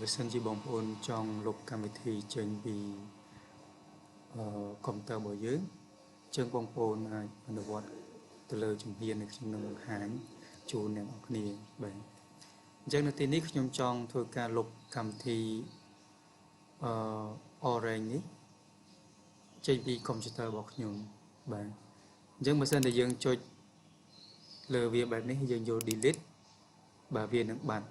បើសិនជាបងប្អូនចង់លុបកម្មវិធីចេញពីកុំព្យូទ័ររបស់យើងចឹងបងប្អូនអាចអនុវត្តទៅលើជំហានដែលខ្ញុំនឹងបង្ហាញជូនអ្នកនរគ្នាបាទអញ្ចឹងនៅទីនេះខ្ញុំចង់ធ្វើការលុបកម្មវិធីOrange នេះចេញពីកុំព្យូទ័ររបស់ខ្ញុំបាទអញ្ចឹងបើសិនតែយើងចុចលើវាបែបនេះយើងយក delete បាទវានឹងបាត់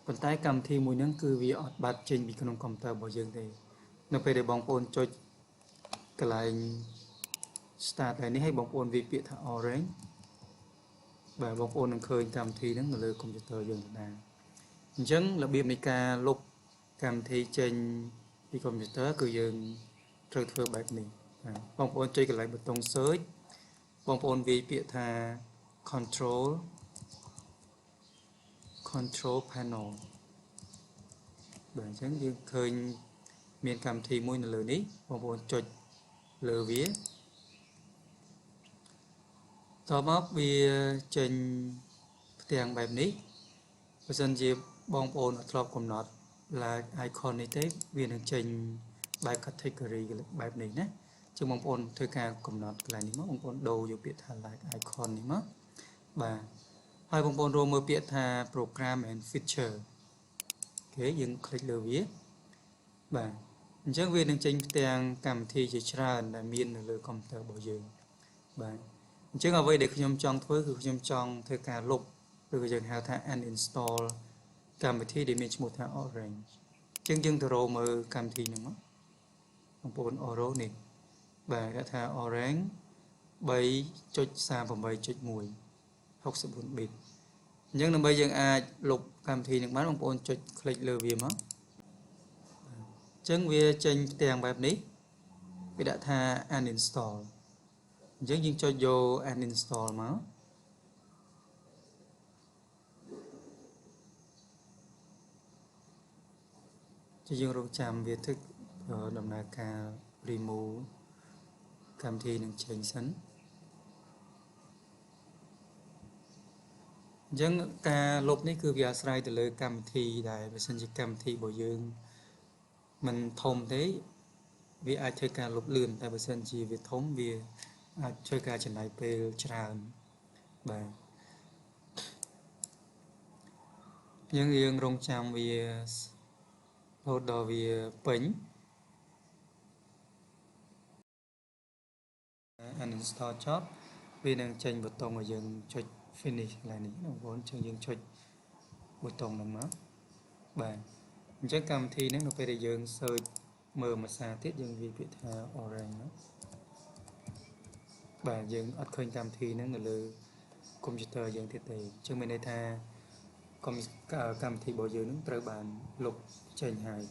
ប៉ុន្តែកម្មវិធីមួយហ្នឹងគឺវាអត់បាត់ចេញពីក្នុងកុំព្យូទ័ររបស់យើងទេនៅពេលដែលបងប្អូនចុចកន្លែង start ហើយនេះឲ្យបងប្អូនវាពាក្យថា Orange បាទបងប្អូននឹងឃើញកម្មវិធីហ្នឹងនៅលើកុំព្យូទ័រយើងដដែលអញ្ចឹងរបៀបនៃការលុបកម្មវិធីចេញពីកុំព្យូទ័រគឺយើងត្រូវធ្វើបែបនេះបាទបងប្អូនចុចកន្លែងប៊ូតុង search បងប្អូនវាយពាក្យថា control panel បាទអញ្ចឹងយើងឃើញមានកម្មវិធីមួយនៅលើនេះបងប្អូនចុចលើវាតមកវាចេញផ្ទាំងបែបនេះបើសិនជាបងប្អូនអត់ធ្លាប់កំណត់ like icon នេះទេវានឹងចេញបែប category បែបនេះណាជាងបងប្អូនធ្វើការកំណត់កន្លែងនេះមកបងប្អូនដូរយកពាក្យថា like icon នេះមកបាទហើយបងប្អូនរួមមើលពាក្យថា program and feature អូខេយើង click លើវាបាទអញ្ចឹងវានឹងចេញផ្ទាំងកម្មវិធីជាច្រើនដែលមាននៅលើកុំព្យូទ័ររបស់យើងបាទអញ្ចឹងអ្វីដែលខ្ញុំចង់ធ្វើគឺខ្ញុំចង់ធ្វើការលុបឬក៏យើងហៅថា uninstall កម្មវិធីដែលមានឈ្មោះថា Orange អញ្ចឹងយើងទៅរកមើលកម្មវិធីហ្នឹងមកបងប្អូន Oro នេះបាទគេថា Orange 3.38.1 64 bit អញ្ចឹងដើម្បីយើងអាចលុបកម្មវិធីនឹងបានបងប្អូនចុច click លើវាមកអញ្ចឹងវាចេញផ្ទាំងបែបនេះវាដាក់ថា uninstall អញ្ចឹងយើងចុចយក uninstall មកជាយើងរងចាំវាធ្វើដំណើរការ remove កម្មវិធីនឹងចេញសិនអញ្ចឹងការលុបនេះគឺវាអាស្រ័យទៅលើកម្មវិធីដែលបើសិនជាកម្មវិធីរបស់យើងមិនធំទេវាអាចធ្វើការលុបលឿនតែបើសិនជាវាធំវាអាចធ្វើការចំណាយពេលច្រើនបាទយើងរងចាំវារហូតដល់វាពេញ uninstall ចប់វានឹងចេញប៊ូតុងឲ្យយើងចុច finish កន្លែងនេះបងប្អូនចឹងយើងចុចប៊ូតុងហ្នឹងមកបាទអញ្ចឹងកម្មវិធីហ្នឹងនៅពេលដែលយើង search មើលមួយសារទៀតយើងវាយពាក្យថា Orange មកបាទយើងអត់ឃើញកម្មវិធីហ្នឹងនៅលើកុំព្យូទ័រយើងទៀតទេអញ្ចឹងមានន័យថាកម្មវិធីរបស់យើងហ្នឹងត្រូវបានលុបចេញហើយ